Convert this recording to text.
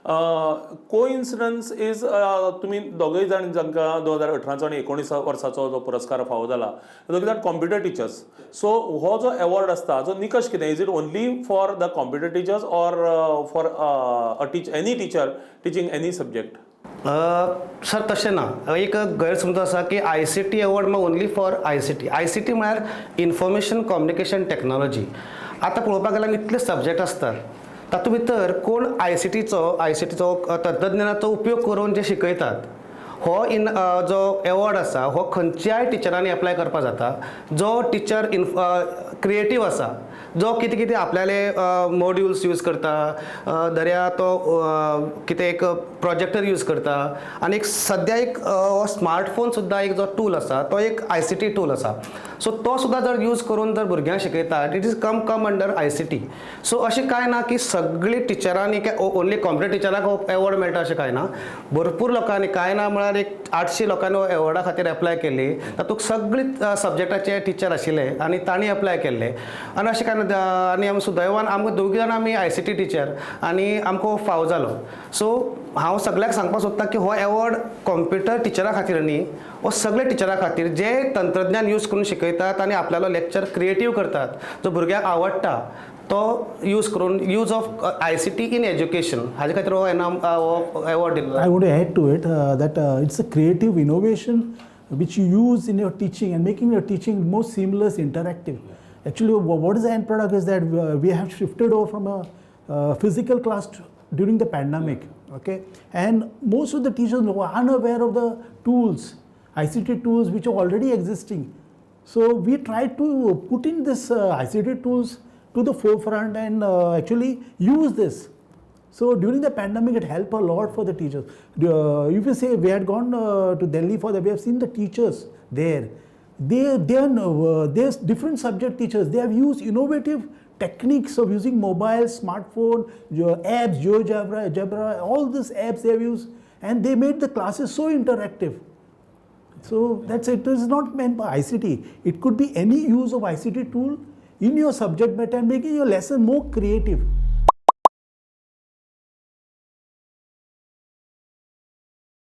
Coincidence is तुमी दोगूय जाण जांकां 2018चो आनी 19 वर्साचो जो पुरस्कार फावो जाला, दोगूय जाण कॉम्प्युटर टिचर्स. सो हो जो एवॉर्ड आसता, हाजो निकश कितें? Is it only for the computer teachers or for a teach any teacher teaching any subject? Sir, तशें ना. एक गैरसमज आसा की आयसीटी एवॉर्ड म्हळ्यार ओनली फॉर आयसीटी. आयसीटी म्हळ्यार इन्फॉर्मेशन कम्युनिकेशन टॅक्नॉलॉजी. आतां पळोवपाक गेल्यार इतले सब्जेक्ट आसतात, तातूंत भितर कोण आयसीटीचो, तंत्रज्ञानाचो उपयोग करून जे शिकयतात, हो इन जो एवॉर्ड आसा हो खंयच्याय टिचरांनी एप्लाय करपाक जाता. जो टिचर इन्फ क्रिएटीव आसा, जो कितें कितें आपल्याले मॉड्युल्स यूज करता, धरया तो कितें एक प्रोजेक्टर यूज करता आनी एक सद्या एक स्मार्टफोन सुद्दां एक जो टूल आसा, तो एक आयसीटी टूल आसा. सो तो सुद्दां जर यूज करून जर भुरग्यांक शिकयता, it is come under ICT. So अशें कांय ना की सगळी टिचरांनी, ओनली कॉम्प्युटर टिचराक हो एवॉर्ड मेळटा अशें कांय ना. भरपूर लोकांनी, कांय ना म्हळ्यार एक 800 लोकांनी हो एवॉर्डा खातीर एप्लाय केल्ली. तातूंत सगळी सब्जेक्टाचे टिचर आशिल्ले आनी तांणी एप्लाय केल्ले आनी अशें कांय ना. आनी आमी सुदैवान आमकां दोगी जाणां आमी आयसीटी टिचर आनी आमकां हो फावो जालो. सो हांव सगळ्यांक सांगपाक सोदतां की हो एवॉर्ड कॉम्प्युटर टिचरा खातीर न्ही, हो सगळे टिचरा खातीर जे तंत्रज्ञान यूज करून शिकयतात आनी आपल्यालो लेक्चर क्रिएटीव करतात, जो भुरग्यांक आवडटा तो यूज करून, use of ICT in education, हाजे खातीर हो इनाम, हो एवॉर्ड दिल्लो. I want to add to it that it's a creative innovation which you use in your teaching and making your teaching more seamless, interactive. Actually, what is the end product is that we have shifted over from a physical class during the pandemic, okay? And most of the teachers were unaware of the tools, ICT tools which are already existing. So we try to put in this ICT tools to the forefront and actually use this. So during the pandemic, it helped a lot for the teachers. If you say we had gone to Delhi for that, we have seen the teachers there. They are there's different subject teachers. They have used innovative techniques of using mobile, smartphone, your apps, GeoGebra, Gebra, all these apps they have used, and they made the classes so interactive. So that's it. It is not meant by ICT. It could be any use of ICT tool in your subject matter and making your lesson more creative.